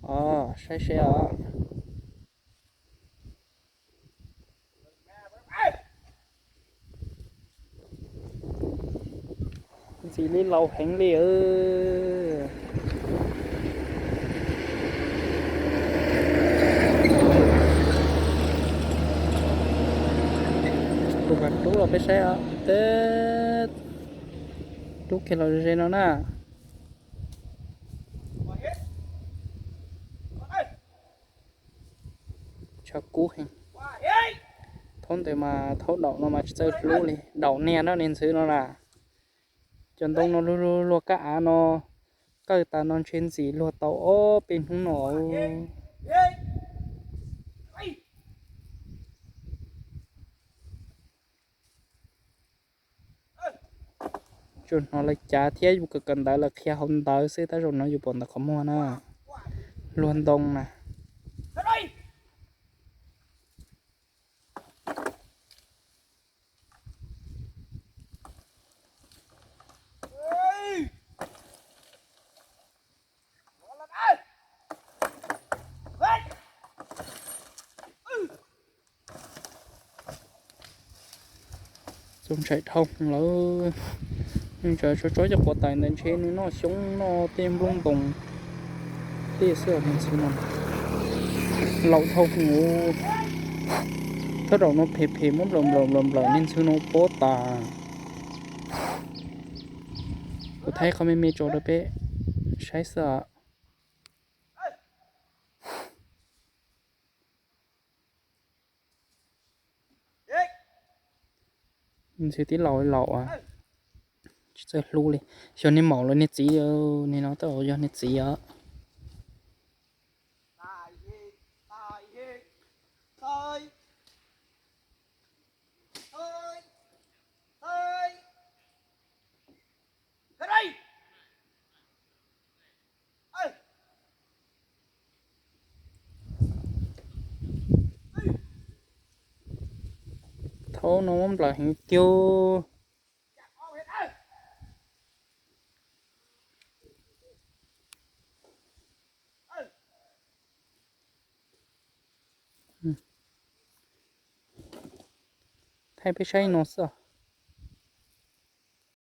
Os, saib seb os. Ntxim li laus heev li. Kuv mam rub los peb saib os. Teb, rub kiag los ze no na. Tshav kub heev. Thaub ntawd mas thaub daum no mas tsis txawj hlub li, daum niag no niag ntxhw no na. Cov ntoo no luag luag kab av no, qawj tas no ntshe ntxim luag tau ob peb hnub no. Tsuas hnov lawv cav thiab yus kawm kawm ntawv lawv qhia hauv ntawv xwb, tab zaum no yus pom ntawm qhov muag na, luag ntoo na. Txaus ntshai dhau lawm. Nws tseem tso tsob cov quav tais ntawd ntshe nws noj xyoob noj tej nplooj ntoos tej xwb os. Niag ntxhw no laus dhau hwv. Thaub daum no phem phem muab nplawm nplawm nplawm nplawm niag ntxhw no pob tas. Kuv thaij qhov me me tso rau peb saib xwb os. Ntxhw tib laus laus, tsis txawj hlub li. Xyov niag maum los niag txiv, niag no tab yog niag txiv os. Thaub no muab nplawm heev tiag. Thaij peb saib no xwb os.